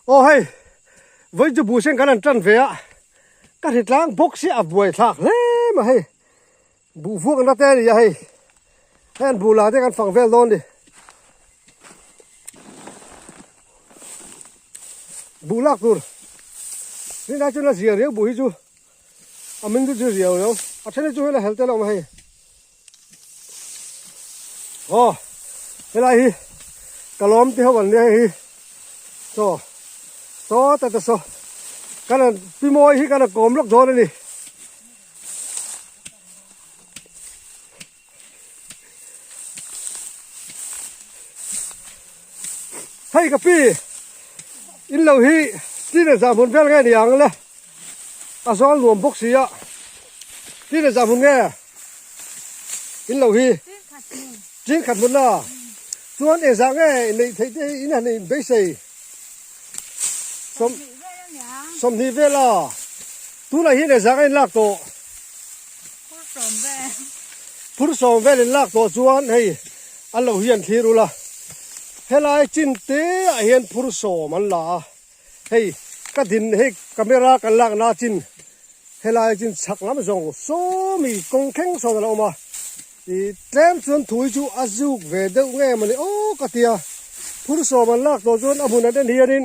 Aw hei vawi chu buh sen kan han tan ve a ka hri tlang bawk si a buai thlak hle mai hei buh vuak na te a ni a hei hei an buh la te kan fang vel dawn a ni buh lak tur rinai chuan a zia riau buh hi chu a min chu chu riau riau a then hi chu hei la hel te a lo awm a hei. Aw helai hi ka lawm te ho an nia hei hi chaw saw ta te saw kan han pi mawi hi kan han kawm lawk dawn a ni. Hei ka pi in lo hi tin a zah hmun vel nge ni ang le a zawl nuam bawk si a tin a zah hmun nge in lo hi tin khat hmun a chuan engzah nge neih theih te hi in han in beisei sawmhnih vel a tunah hian engzah nge in lak tawh phur sawm vel in lak tawh chuan hei An lo hian thlir ula, helai chin te ah hian phur sawm an la a, hei ka din hei camera kan lak na chin helai chin chhak lam zawng sawmi kawng thleng sawn a lo awm a, ih tlem chuan thui chu a zuk ve deuh nge mawni aw ka tia, phur sawm an lak tawh chuan a hmun an en hianin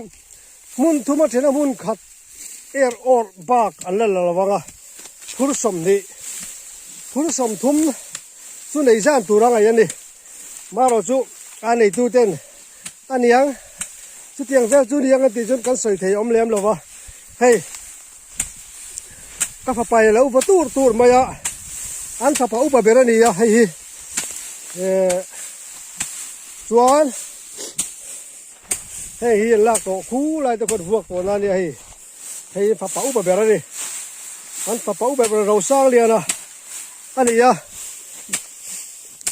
hmun thuma then a hmun khat er awrh bak an la la lo ang a, phur 20 phur 30 chu nei zan tur a ngaih a ni. Marawh chu a neitu ten a niang chutiang vel chu niang an tih chuan kan sawi thei awm lem lo va, hei ka fapa hi a lo va tur tur mai a, an fapa upa ber a ni a hei hi eh chuan hei hi an lak tawh khu lai te kawt vuak tawh na a nia hei. Hei hi fapa upa ber a ni. An fapa upa ber Rosangliana a ni a.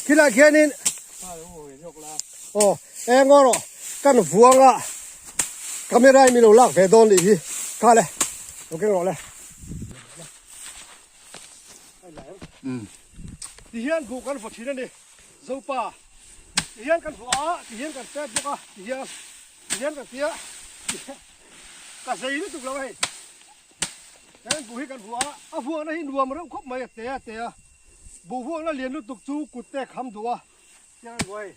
Khilai khianin aw eng aw rawh kan vuang a camera in min lo lak ve dawn nih hi kha le lo keng rawh le. Ti hian buh kan vaw thin a ni Zopa ti hian kan vuah a ti hian kan pet bawk a ti hian ti hian kan tia Ka zei lutuk lo hei. Heng buh hi kan vuah a, a vuahna hi nuam reuh khawp mai a te a te a. Buh vuahna lian lutuk chu kut te kham duh a. Tiang an vuah hei.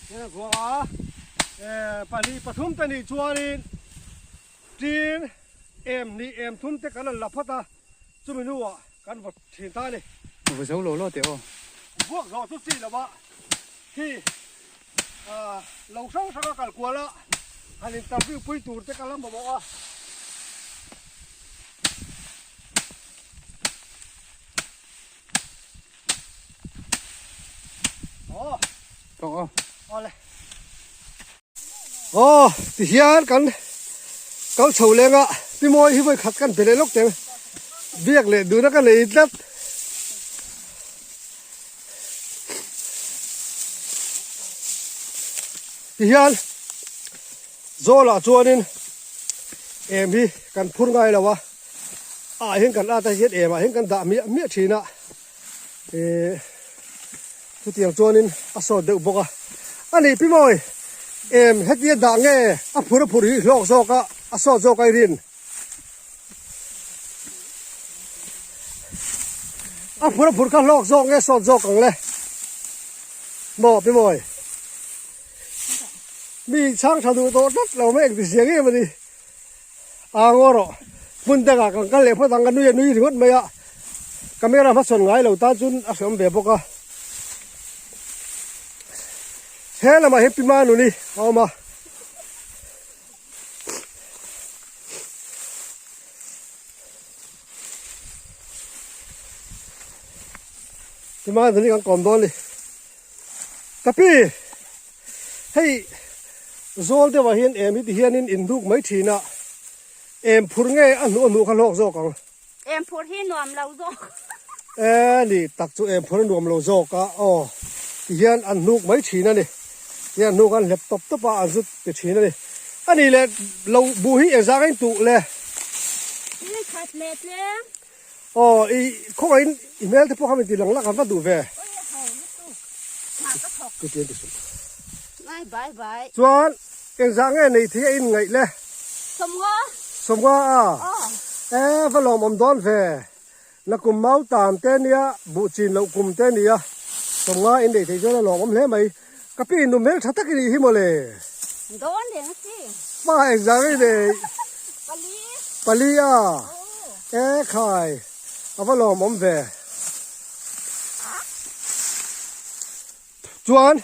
Tiang an vuah a, eh pahnih pathum te nih chuanin tin em hnih em thum te kan han la phawt a, chumi hnuah kan vaw thin ta a ni. Va zo lo lo teh aw. Vuak zawh chu chi lo a, khi. Lo hrang hrang a kal kual a, han interview pui tur te ka la mamawh a. Aw. Tawk aw. Awle. Aw, ti hian kan kal chho leng a, Pi Mawi hi vawi khat kan pe leh lawk teng. Biak leh duhna ka nei tlat. Tihian zawlah chuanin em hi kan phur ngai lo a, ah hian kan at a hian em ah hian kan dah miah miah thin a, eh chutiang chuanin a sawt deuh bawk a, a nih pi mawi em hetia dah nge a phur a phur hi hlawk zawk a a sawt zawk a i rin. A phur a phur kha hlawk zawk nge sawt zawk ang le maw pi mawi mi chhang tha duh tawh tlat lo mai engti zia nge mawni a ngaw rawh hmun dangah kan kal leh phawt ang ka nui a nui ringawt mai a camera hmachhawn ngai lo tan chuan a hreawm ve bawk a he lamah hian pi manuni a awm a. Tima ni kan kawm dawn ni. Ka pi hei zawl deuhah hian em hi ti hianin in duk mai thin a em phur nge a hnuh a hnuh kha hlawk zawk ang. Em phur hi nuam lo zawk. E ni tak chu em phur a nuam lo zawk a aw ti hian an hnuk mai thin a ni. Tihian hnuk an hlep tawp tawp a an zut ti thin a ni. A nih leh lo buh hi engzah ka intuh le? Thil khat leh tlem. Aw i khawngaihin i hmel te pawh kha min ti lang lak an va duh ve. Ui a ho lutuk. Thla ka thawk. Chu ti an ti suh. Ngai bai bai. Chuan. Engzah nge nei thei a in ngaih le? Sawmnga. Sawmnga a? E va lawmawm dawn ve. Na kum mau tam te nia, buh chin loh kum te nia. Sawmnga in nei thei chuan a lawmawm hle mai. Ka pi nu hmel tha tak i nih hi mawle. Dawn reng a si. Pa engzah nge i nei? Pali. Pali a? E khai, a va lawmawm ve. Chuan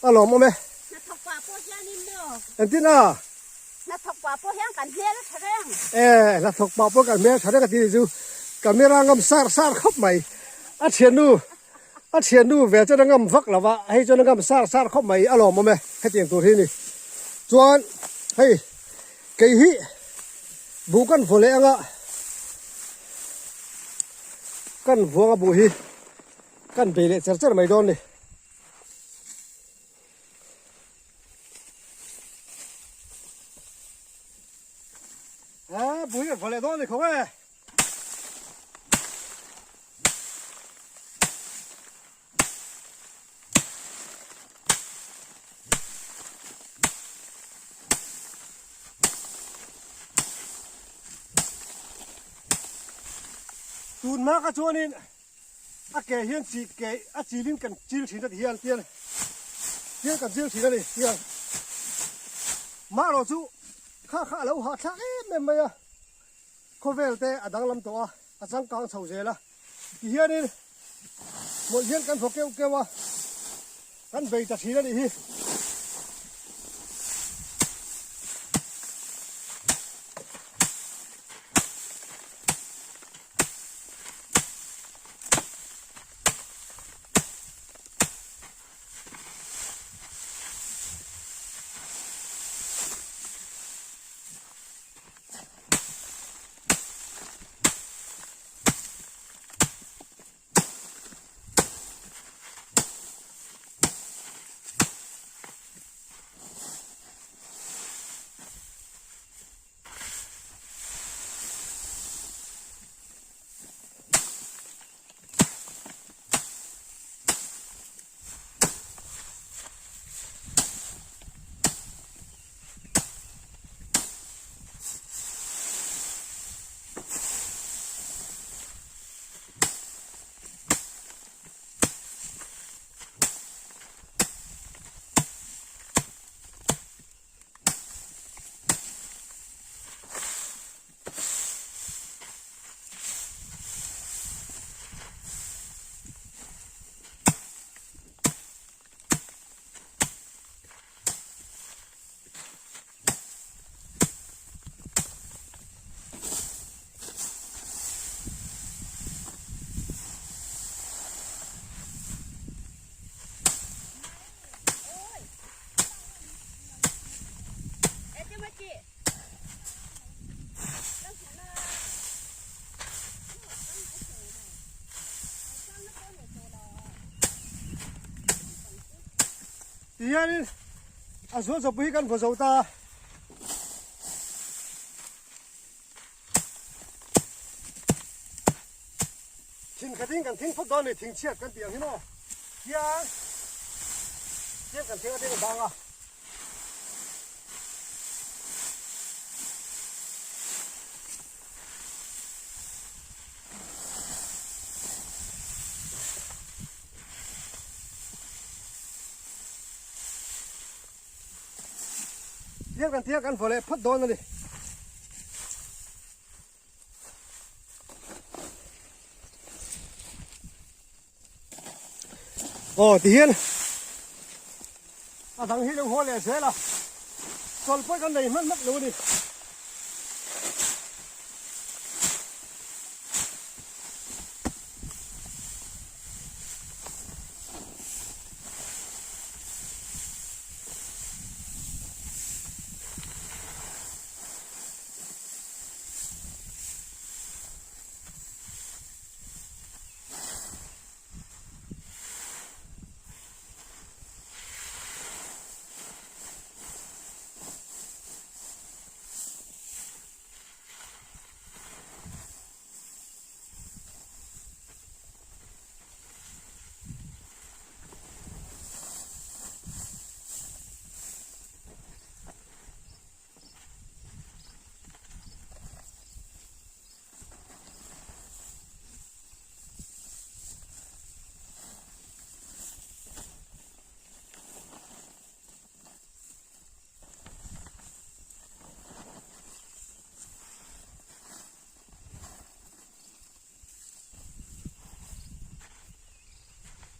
a lawmawm e. Hnathawk pah pawh hianin maw? Engtin a? Hnathawk pah pawh hian kan hmel a tha reng. E, hnathawk pah pawh kan hmel tha reng a ti chu camera ngam sar sar khawp mai. A thiannu, a thiannu ve chuan a ngam vak lo va, hei chuan a ngam sar sar khawp mai, a lawmawm e hetiang tur hi ni. Chuan hei kei hi buh kan vaw leh anga kan vuanga buh hi Kan bei leh cher cher mai dawn ni. A bui kan vaw leh dawn ni kho e. Tun hma kha chuanin A ke hian chi ke a chilin kan chil thin a ti hian tian tian kan chil thin a ni tian marawh chu kha kha a lo hahthlak em em mai a khawvel te a danglam tawh a a changkang chho zel a ti hianin hmawlh hian kan vaw keuh keuh a kan bei ta thin a nih hi. Tihianin a zual chawpui hi kan vaw zo ta. Thin khatin kan thing phawt dawn a ni, thing chhiat kan tih ang hi maw? Hian tlem kan thing atin a bang a. Tlem kan thing a kan vaw leh phawt dawn a ni. Aw tihian a dang hi lo haw leh zel a chawlh pawh kan nei hman hmak lo a ni.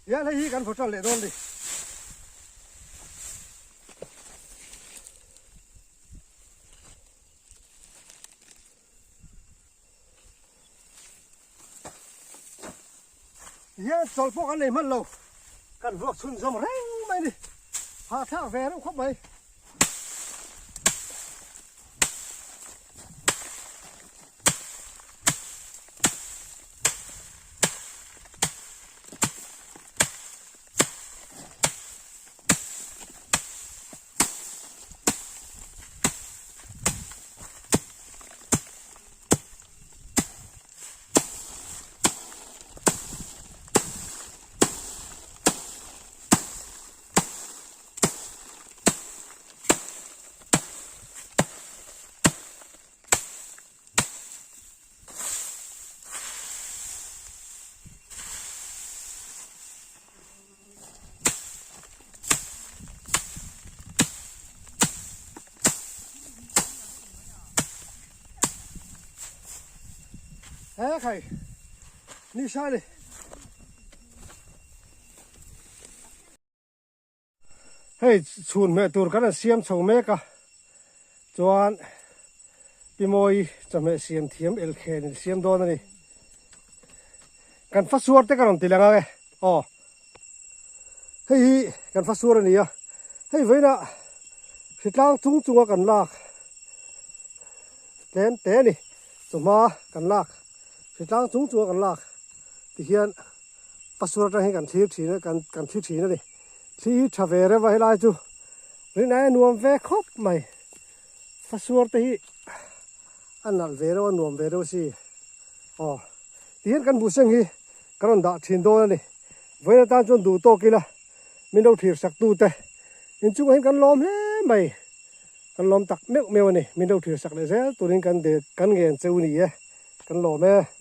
Hian hei hi kan vaw tan leh dawn ni. Hian chawlh pawh kan nei hman lo. Kan vuak chhunzawm reng mai ni. Hahthlak ve reuh khawp mai. He khai ni sa ni. Hei chhun hmeh tur kan han siam chho mek a, chuan Pi Mawi chawhmeh siam thiam elkhen in siam dawn a ni. Kan fa suar te ka rawn ti lang ang e, aw. Hei hi kan fa suar a ni a, hei vawiinah hritlang chung chunga kan lak tlem te a ni, chawhma kan lak hritlang chung chunga kan lak tihian Pastor atang hian kan thlir thin a kan kan thli thin a ni. Thli hi tha ve reuh a helai chu rinai a nuam ve khawp mai. Fasuar te hi a nalh ve reuh a nuam ve reuh si. Aw tihian kan buhseng hi ka rawn dah thin dawn a ni. Vawiin atan chuan duh tawk ila min lo thlir sak tu te inchungah hian kan lawm hle mai. Kan lawm tak meuh meuh a ni. Min lo thlir sak leh zel turin kan kan ngen cheu ni e. Kan lawm e.